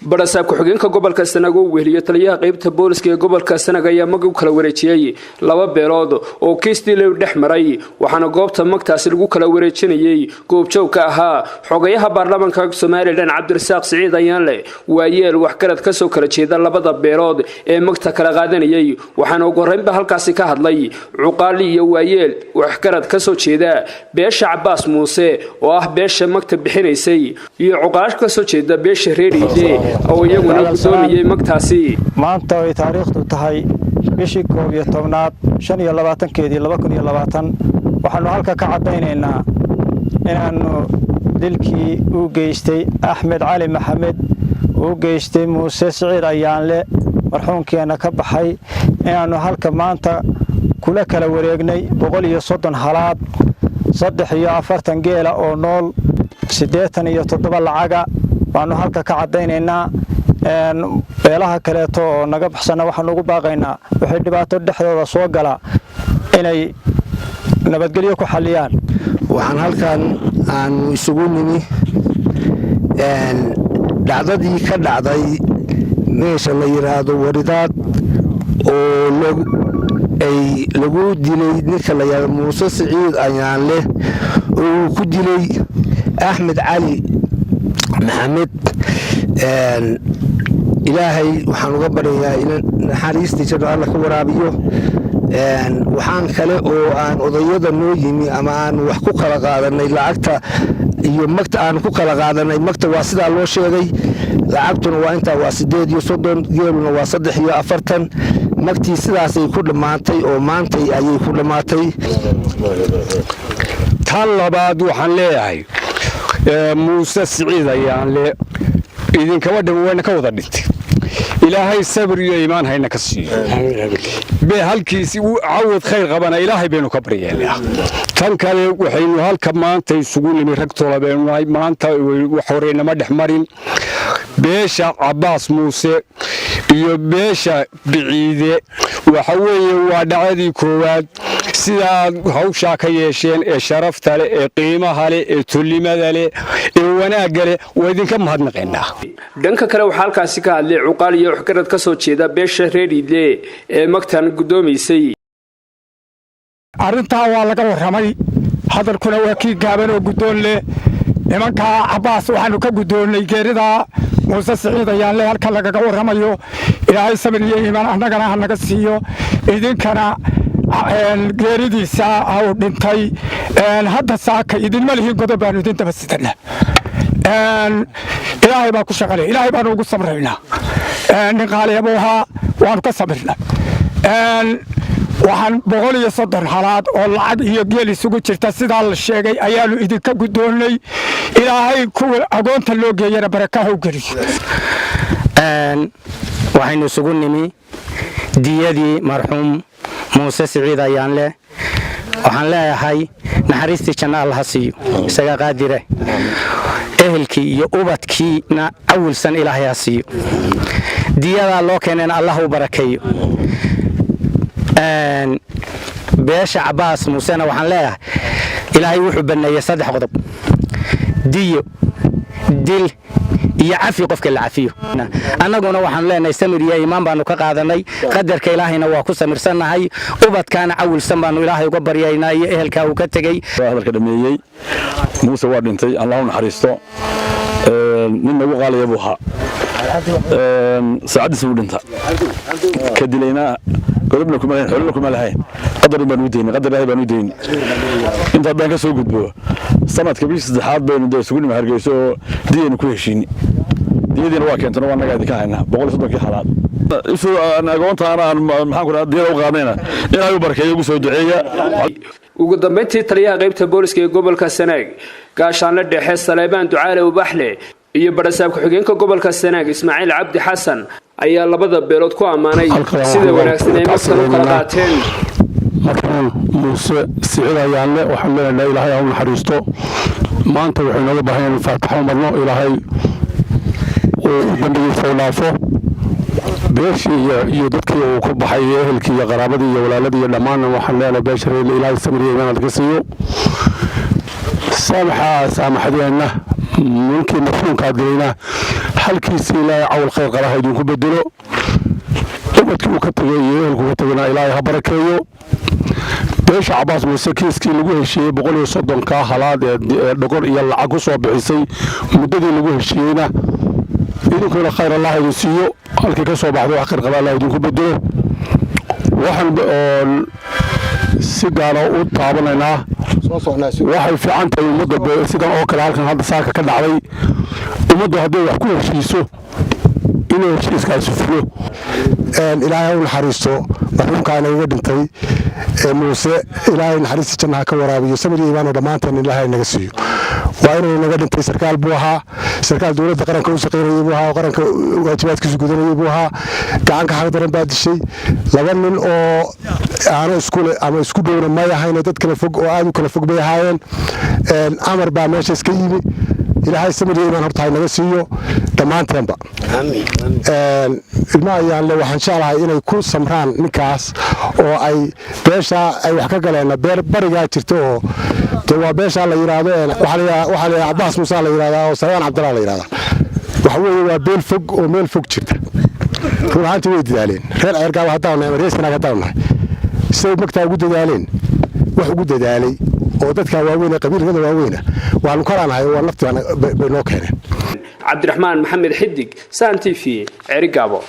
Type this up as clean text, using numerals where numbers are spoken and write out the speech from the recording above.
Badhasaab ku-xigeenka gobolka Sanaag oo weheliyo taliyaha qeybta booliska ee gobolka Sanaag ayaa mag u kala wareejiyey laba beelood oo kiis dilay dhex maray, waxaana goobta magtaasi lagu kala wareejinayey goobjoog ka ahaa xogayaha baarlamaanka Somaliland, Cabdirasaaq Siciid Ayaanle, waayeel, waxgarad kasoo kala jeeda labada beelood ee magta kala qaadanayay. Waxaana ugu horreynba halkaasi ka hadlay cuqaali iyo waayeel, waxgarad kasoo jeeda beesha Cabaas Muuse oo ah beesha magta bixinaysay, iyo cuqaash kasoo jeeda beesha Reer Iide oo iyaguna guddoomiyey magtaasi. Maanta ay taariikhdu tahay bishii 11aad 25-keedii 2020, waxaannu halka ka caddaynaynaa inaannu dilkii uu geystay Axmed Cali Maxamed, uu geystay Muuse Siciid Ayaanle, marxuumkeenna ka baxay, inaannu halka maanta kula kala wareegnay 130 halaad, 43 geela oo nool, 87 lacaga baannu halka ka caddaynaynaa. Beelaha kaleeto oo naga baxsanna waxaanu ugu baaqaynaa waxay dhibaato dhexdooda soo gala inay nabadgelyo ku xalliyaan. Waxaan halkan aanu isugu nimi dhacdadii ka dhacday meesha la yidhaahdo Waridaad oo ay lagu dilay ninka la yidhahdo Muuse Siciid Ayaanleh oo uu ku dilay Axmed Cali Maxamed. Ilaahay waxaan uga baryayaa in naxariistii janno Alla ka waraabiyo. Waxaan kale oo aan odayada noo yimi ama aanu wax ku kala qaadanay lacagta iyo magta aanu ku kala qaadanay. Magta waa sidaa loo sheegay, lacagtuna waa intaa, waa 38, geeluna waa 43. Magtii sidaasay ku dhammaatay oo maantay ayay ku dhammaatay. Tan labaad waxaan leeyahay, Muuse Siciid Ayaanle idinkaba dhima, wayna ka wada dhintay. Ilaahay sabir iyo iimaan hayna ka siiyo, be halkiisi cawad khayr qabana Ilaahay baynu ka baryeelnaa. Tan kale, waxaynu halka maanta isugu nimi, rag tola baynu nahay, maanta wax horeynama dhex marin beesha Cabbaas Muuse iyo beesha Biciide. Waxa weeye waa dhacdadii koowaad. Sidaad hawshaa ka yeesheen ee sharafta leh, ee qiimaha leh, ee tollimada leh, ee wanaagga leh, waa idinka mahadnaqaynaa. Dhanka kale, waxaa halkaasi ka hadlay cuqaal iyo waxgarad ka soo jeeda beesha Reer Iidle ee magtan guddoomaysay. Arrintaa waa laga warramay, hadalkuna waa kii gaaban oo guddoon leh. Nimankaa Cabbaas waxaannu ka guddoonnay geeridaa Muuse Siciid Ayaanle halka lagaga warramayo. Ilaahay sabir iyo iimaan annagana ha naga siiyo, idinkana. Geeridiisa au dhintay hadda saaka idinma lihin, godob baanu idin daba sidana. Ilaahay baa ku shaqale, Ilaahay baanu ugu samraynaa. Nin qaaliya buu ahaa, waanu ka samirnay. Waxaan 130 halaad oo lacag iyo geel isugu jirta, sidaa la sheegay, ayaanu idinka guddoonnay. Ilaahay kuwa agoonta loo geeyana baraka ha u geliyo. Waxaynu isugu nimi diyadii marxuum Muuse Siciid Ayaanleh. Waxaan leeyahay, naxariistii janno Alla ha siiyo, isagaa qaadire. Ehelkii iyo ubadkiina cawilsan Ilaahay ha siiyo. Diyadaa loo keenayna Allah u barakeeyo. Beesha Cabbaas Muusena waxaan leeyahay, Ilaahay wuxuu banneeyey saddex qodob: diyo, dil iyo cafi. Qofka la cafiyo, annaguna waxaanu leenahay samir iyo iimaan baanu ka qaadanay, qadarka Ilaahayna waa ku samirsannahay. Ubadkaana cawilsan baanu Ilaahay uga baryaynaa iyo ehelkaa uu ka tegey. Hadalka dhameeyey. Muuse waa dhintay, Allah u naxariisto. Nin nagu qaaliya buu ahaa, saacaddiisa buu dhinta. Ka dilayna godobna kuma lahayn, xolona kuma lahayn, qadar baan u daynay, qadar Ilaahay baan u daynay. Inta haddaan ka soo gudbo, sanadka bishii saddexaad baynu dee isugu nimi Hargeyso oo diyaynu ku heshiini. Diyadiina waa keentana, waa annagaa idinka haynaa 130-kii halaad. Isu agoontaana aan, maxaan ku dhaha, diyada u qaadnayna Ilaahay u barkeeyo, ugu soo duceeya. Ugu dambayntii, taliyaha qaybta booliska ee gobolka Sanaag, gaashaanle dhexe Saleebaan Ducaale Ubaxle, iyo badhasaab ku-xigeenka gobolka Sanaag, Ismaaciil Cabdi Xasan, ayaa labada beelood ku ammaanay sida wanaagsan ay magtan u kala qaateen. Marxuum Muuse Siciid Ayaanle waxaan leenahay, Ilaahay ha u naxariisto. Maanta wuxuu inooga baahan inuu faataxo marno, Ilaahay uu dembigiisa u dhaafo. Beeshii iyo dadkii uu ka baxay iyo ehelkii iyo qaraabadii iyo walaaladii iyo dhammaanna waxaan leenahay, beesha reer, Ilaahay samir iyo iimaan ka siiyo. Saamaxa saamaxadeenna, ninkii marxuumkaa dilayna Halkiisa Ilaahay cawl khayr qaba ha idinku bedelo. Ubadkii uu ka tegay iyo ehelku ka tegayna Ilaahay ha barakeeyo. Beesha Cabaas Muuse kiiskii lagu heshiiyey 130-ka halaad ee dhogor iyo lacag ku soo bixisay muddadii lagu heshiiyeyna, idinkuna khayr Allah idin siiyo. Halkii ka soo baxday wax khayr qaba Allah idinku bedelo. Waxaan oon si gaara u taabanaynaa, waxay fiican tahay ummadda sidan oo kale halkan hadda saaka ka dhacday, ummaddu hadday wax ku heshiiso inuu heshiiskaasi fulo. Ilaahay u naxariisto marxuumkaa nagaga dhintay Muuse. Ilaahay naxariista jannaha ka waraabiyo. Samir iyo iimaanoo dhammaanteen Ilaahay naga siiyo. Waa inuu naga dhintay. Sarkaal buu ahaa, sarkaal dowladda qaranka u shaqaynayay buu ahaa oo qaranka waajibaadkiisu gudanayay buu ahaa. Gacanka xaq daran baa dishay. Laba nin oo aano iskule ama isku dhowna may ahayne, dad kala fog oo aad u kala fog bay ahaayeen. Amar baa meesha iska yimi. Ilaahay samir iyo iimaan horta naga siiyo dhammaanteenba. Ilma Ayaanle waxaan jeclahay inay ku samraan ninkaas oo ay beeshaa ay wax ka galeen. Beer barigaa jirta oo de waa beeshaa la yidhaahdo, waxaa la yidhahdaa Cabaas Muuse la yidhahdaa oo Saraan Cabdallah la yidhahdaa. Waxa weeye waa beel fog oo meel fog jirta. Run ahaantii way dadaaleen reer Ceergaaba haddaanu nahay ama reer Sanaag haddaanu nahay. Siday magtaa ugu dadaaleen, wax ugu dadaalay oo dadka waaweyn ee qabiilkada waaweyna waanu kalaanahay oo waa naftii bay noo keeneen. Cabdiraxmaan Maxamed Xidig, San TV, Ceerigaabo.